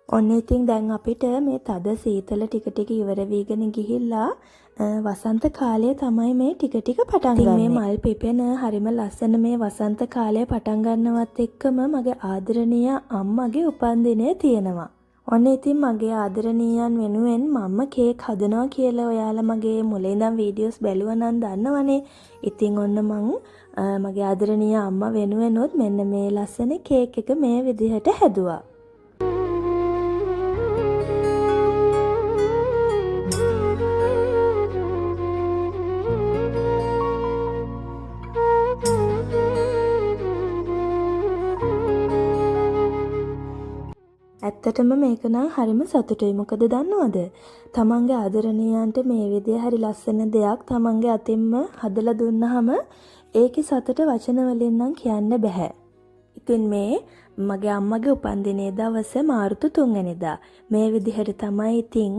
ඔන්න ඉතින් දැන් අපිට මේ තද සීතල ටික ටික ඉවර වීගෙන ගිහිල්ලා වසන්ත කාලය තමයි මේ ටික ටික පටන් ගන්නෙ. මේ මල් පිපෙන හරිම ලස්සන මේ වසන්ත කාලය පටන් ගන්නවත් එක්කම මගේ ආදරණීය අම්මගේ උපන්දිනය තියෙනවා. ඔන්න ඉතින් මගේ ආදරණීයන් වෙනුවෙන් මම්ම කේක් හදනවා කියලා ඔයාලා මගේ මුල ඉඳන් වීඩියෝස් බැලුවා නම් දන්නවනේ. ඉතින් ඔන්න මං මගේ ආදරණීය අම්මා වෙනුවෙනුත් මෙන්න මේ ලස්සන කේක් එක මේ විදිහට හැදුවා. ඇත්තටම මේක නම් හරිම සතුටුයි. මොකද දන්නවද? තමන්ගේ ආදරණීයන්ට මේ විදිය හරි ලස්සන දෙයක් තමන්ගේ අතින්ම හදලා දුන්නාම ඒකේ සතුට වචන වලින් නම් කියන්න බැහැ. ඉතින් මේ මගේ අම්මගේ උපන්දිනයේ දවස මාර්තු 3 වෙනිදා. මේ විදිහට තමයි ඉතින්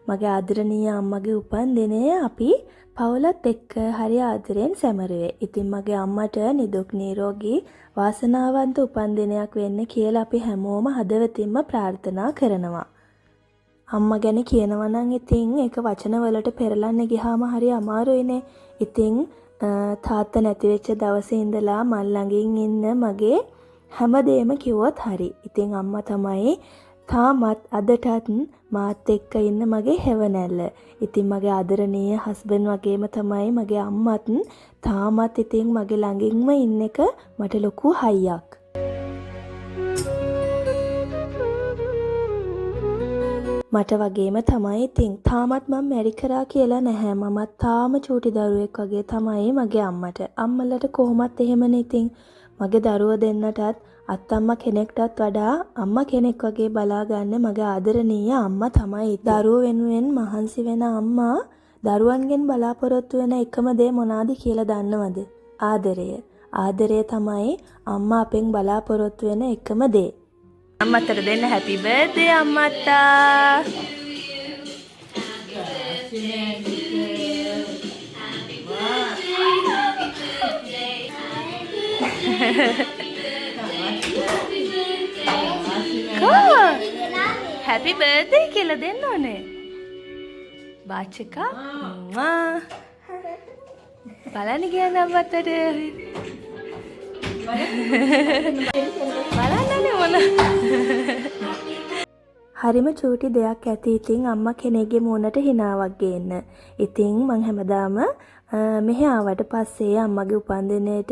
මගේ ආදරණීය අම්මගේ උපන්දිනය අපි පවුලත් එක්ක හරි ආදරෙන් සැමරුවේ. ඉතින් මගේ අම්මට නිදුක් නිරෝගී වාසනාවන්ත උපන්දිනයක් වෙන්න කියලා අපි හැමෝම හදවතින්ම ප්‍රාර්ථනා කරනවා. අම්මා ගැන කියනවා නම් ඉතින් ඒක වචන වලට පෙරලන්න ගියාම හරි අමාරුයිනේ. ඉතින් තාත්තා නැති වෙච්ච දවසේ ඉඳලා මං ළඟින් ඉන්න මගේ හැමදේම කිව්වොත් හරි. ඉතින් අම්මා තමයි තාමත් අදටත් මාත් එක්ක ඉන්න මගේ හෙවණැල්ල. ඉතින් මගේ ආදරණීය හස්බන්ඩ් වගේම තමයි මගේ අම්මත් තාමත් ඉතින් මගේ ළඟින්ම ඉන්න එක මට ලොකු හයියක්. මට වගේම තමයි ඉතින් තාමත් මං මැරි කරා කියලා නැහැ. මමත් තාම චූටි දරුවෙක් වගේ තමයි මගේ අම්මට. අම්මලට කොහොමත් එහෙමනේ ඉතින්. මගේ දරුවෝ දෙන්නටත් අත්තම්මා කෙනෙක්ටත් වඩා අම්මා කෙනෙක් වගේ බලා ගන්න මගේ ආදරණීය අම්මා තමයි. දරුවෝ වෙනුවෙන් මහන්සි වෙන අම්මා දරුවන්ගෙන් බලාපොරොත්තු වෙන එකම දේ මොනවාද කියලා දන්නවද? ආදරය. ආදරය තමයි අම්මා අපෙන් බලාපොරොත්තු වෙන එකම දේ. අම්මත්තට දෙන්න හැපි බර්ත්ඩේ අම්මත්තා. හැපි බර්ත්ඩේ කියලා දෙන්න ඕනේ. බාච් එකක්. බලන්න ගියන් අම්මත්තට. බලන්නනේ මොන. හරිම චූටි දෙයක් ඇති ඉතින් අම්මා කෙනෙක්ගේ මූණට හිනාවක් ගේන්න. ඉතින් මං හැමදාම මෙහෙ ආවට පස්සේ අම්මගේ උපන්දිනේට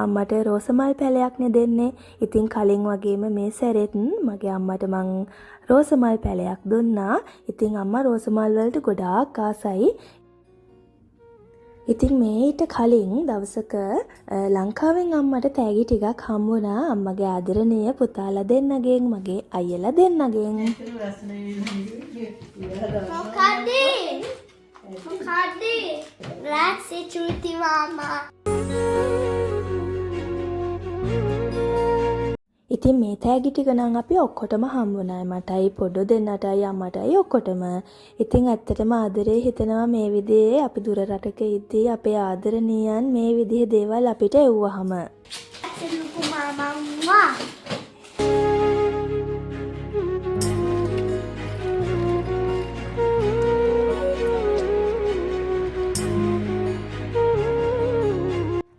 අම්මට රෝස මල් පැලයක් නේ දෙන්නේ. ඉතින් කලින් වගේම මේ සැරෙත් මගේ අම්මට මං රෝස මල් පැලයක් දුන්නා. ඉතින් අම්මා රෝස මල් වලට ගොඩාක් ආසයි. ඉතින් මේ ඊට කලින් දවසක ලංකාවෙන් අම්මට තෑගි ටිකක් හම්බුණා අම්මගේ ආදරණීය පුතාලා දෙන්නගෙන්, මගේ අයියලා දෙන්නගෙන්. මොකද්ද? මොකද්ද? Grazie චූටි මාමා. ඉතින් මේ තෑගි ටික නම් අපි ඔක්කොටම හම්බුණා. මටයි පොඩෝ දෙන්නටයි අම්මටයි ඔක්කොටම. ඉතින් ඇත්තටම ආදරේ හිතෙනවා මේ විදිහේ අපි දුර රටක ඉද්දී අපේ ආදරණීයන් මේ විදිහේ දේවල් අපිට එව්වහම. ලොකු මාමා.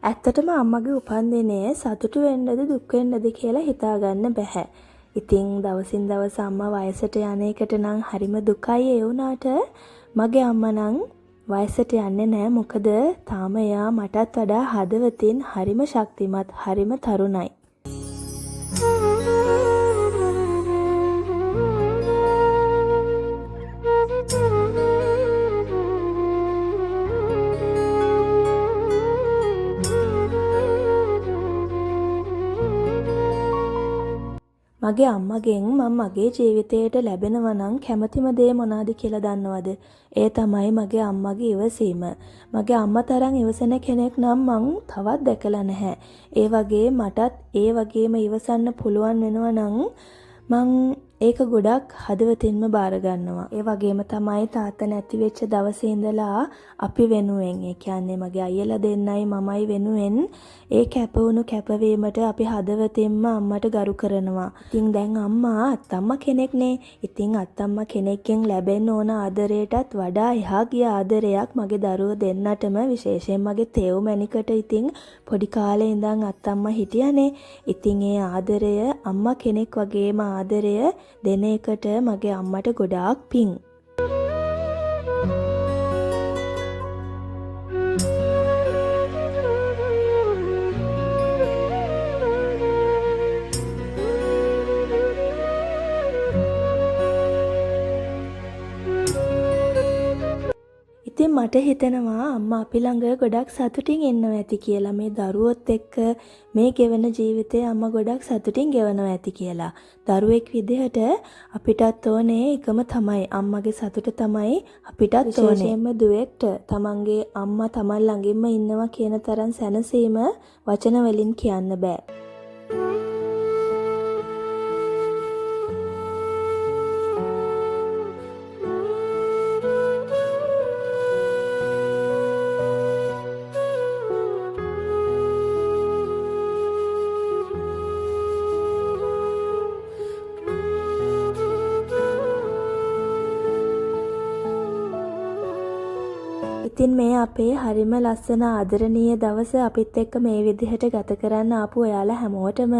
ඇත්තටම අම්මගේ උපන්දිනය සතුටු වෙන්නද දුක් වෙන්නද කියලා හිතාගන්න බැහැ. ඉතින් දවසින් දවස අම්මා වයසට යන එකට නම් හරිම දුකයි. ඒ වුණාට මගේ අම්මා නම් වයසට යන්නේ නෑ. මොකද තාම එයා මටත් වඩා හදවතින් හරිම ශක්තිමත්, හරිම තරුණයි. මගේ අම්මගෙන් මං මගේ ජීවිතේට ලැබෙනවා නම් කැමතිම දේ මොනවාද කියලා දන්නවද? ඒ තමයි මගේ අම්මගේ ඉවසීම. මගේ අම්මා තරම් ඉවසන කෙනෙක් නම් මං තවත් දැකලා නැහැ. ඒ වගේ මටත් ඒ වගේම ඉවසන්න පුළුවන් වෙනවා නම් මං ඒක ගොඩක් හදවතින්ම බාර ගන්නවා. ඒ වගේම තමයි තාත්තා නැති වෙච්ච දවසේ ඉඳලා අපි වෙනුවෙන්, ඒ කියන්නේ මගේ අයියලා දෙන්නයි මමයි වෙනුවෙන් ඒ කැපවුණු කැපවීමට අපි හදවතින්ම අම්මට ගරු කරනවා. ඉතින් දැන් අම්මා අත්තම්මා කෙනෙක්නේ. ඉතින් අත්තම්මා කෙනෙක්ගෙන් ලැබෙන්න ඕන ආදරයටත් වඩා එහා ගිය ආදරයක් මගේ දරුවෝ දෙන්නටම, විශේෂයෙන් මගේ තෙව් මැණිකට ඉතින් පොඩි කාලේ ඉඳන් අත්තම්මා හිටියානේ. ඉතින් ඒ ආදරය අම්මා කෙනෙක් වගේම ආදරය දෙන එකට මගේ අම්මට ගොඩාක් පිං. ඉතින් මට හිතෙනවා අම්මා අපි ළඟ ගොඩක් සතුටින් ඉන්නවා ඇති කියලා. මේ දරුවොත් එක්ක මේ ගෙවන ජීවිතේ අම්මා ගොඩක් සතුටින් ගෙවනවා ඇති කියලා. දරුවෙක් විදිහට අපිටත් ඕනේ එකම තමයි, අම්මගේ සතුට තමයි අපිටත් ඕනේ. විශේෂයෙන්ම දුවෙක්ට තමන්ගේ අම්මා තමන් ළඟින්ම ඉන්නවා කියන තරම් සැනසීම වචන වලින් කියන්න බෑ. ඉතින් මේ අපේ හරිම ලස්සන ආදරණීය දවස අපිත් එක්ක මේ විදිහට ගත කරන්න ආපු ඔයාලා හැමෝටම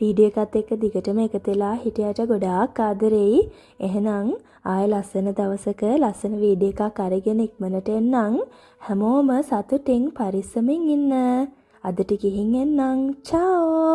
වීඩියෝ එකත් එක්ක දිගටම එකතු වෙලා හිටියට ගොඩාක් ආදරෙයි. එහෙනම් ආයෙ ලස්සන දවසක ලස්සන වීඩියෝ එකක් අරගෙන ඉක්මනට එන්නම්. හැමෝම සතුටින් පරිස්සමින් ඉන්න. අදට ගිහින් එන්නම්. චාଓ.